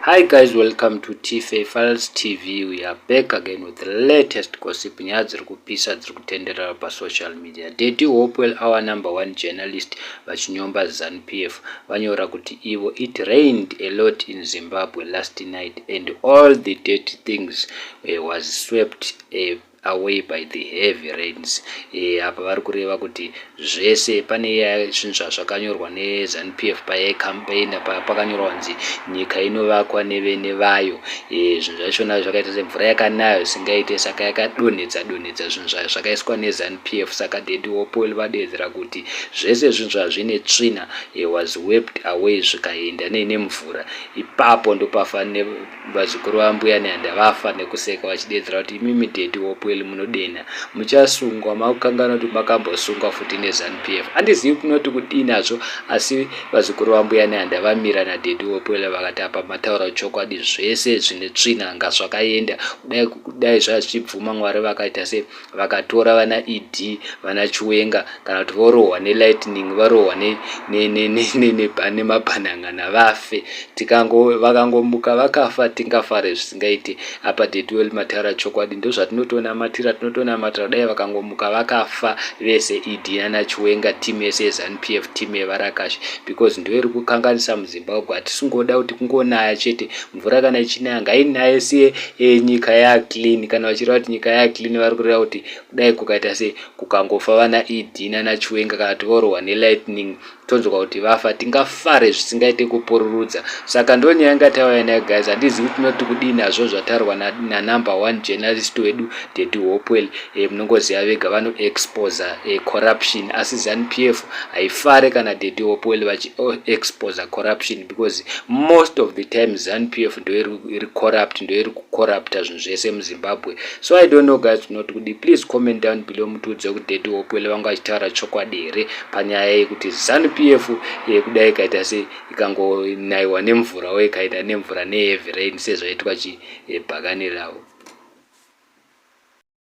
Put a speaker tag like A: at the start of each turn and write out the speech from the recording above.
A: Hi guys, welcome to TFA Files TV. We are back again with the latest gossip. Nyaya dziri kupisa dziri kutenderera pasocial media. Daddy Hopewell, our number one journalist, vachinyomba ZANU-PF, vanyora kuti ivo, "It rained a lot in Zimbabwe last night and all the dirty things was swept away by the heavy rains." Apa vari kureva kuti zvese pane zvinhu zvazvakanyorwa neZANU-PF payaicampaigna, pakanyorwa kunzi nyika inovakwa nevene vayo. Zvinhu zvachona zvakaita semvura yakanayo zvisingaite, saka yakadonhedza donhedza zvinhu zvayo zvakaiswa neZANU-PF. Saka Daddy Hopewell vadedzera kuti zvese zvinhu zvazvine tsvina was wiped away, zvikaenda nemvura. Ipapo ndopafa vazukuru vaMbuya Nehanda vafa nekuseka vachidedzera kuti, "Imimi Daddy Hopewell munodena, muchasungwa. Makukanganwa kuti makambosungwa futi neZANU-PF." Handizivi kunoti kudii nazvo, asi vazukuru vaMbuya Nehanda vamira naDaddy Hopewell, vakati apa mataura chokwadi, zvese zvine tsvina nga zvakaenda. Kudai zvazvichibvuma Mwari vakaita se vakatora vana ED, vana Chiwenga, kana kuti vorohwa nelightning, varohwa nemabhanangana vafe, vakangomuka vakafa, tingafare zvisingaite. Apa Daddy Hopewell mataura chokwadi, ndozvatinotonamatira, tinotonamatira dai vakangomuka vakafa vese, ED nana Chiwenga, team yese yeZANU-PF, team yevarakashi, because ndo iri kukanganisa muZimbabwe. Hatisingoda kuti kungonaya chete. Mvura kana ichinaya ngainaye siye nyika yaclean. Kana vachireva kuti nyika yaclean, vari kureva kuti kudai kukaita se kukangofa vana ED nanaChiwenga, kana kuti vorohwa nelightning, tonzwa kuti vafa, tingafare zvisingaite kupururudza. Saka ndonyaya yanga tauya nayo guys. Handizivi kuti tinoti kudii nazvo zvataurwa nanumber one journalist wedu, Daddy Hopewell. Munongoziva vega vanoexposa corruption, asi ZANU-PF haifare kana Daddy Hopewell vachiexposa corruption, because most of the time ZANU-PF ndo iri corrupt, ndo iri kucorrupta zvinhu zvese muZimbabwe. So I don't know guys, tinoti kudii? Please comment down below, mutiudze kuti Daddy Hopewell vanga vachitaura chokwadi here panyaya yekuti ZANU-PF kudai ikaita se ikangonayiwa nemvura wo, ikaita nemvura neheavy rain sezvaitwa chibhakani ravo.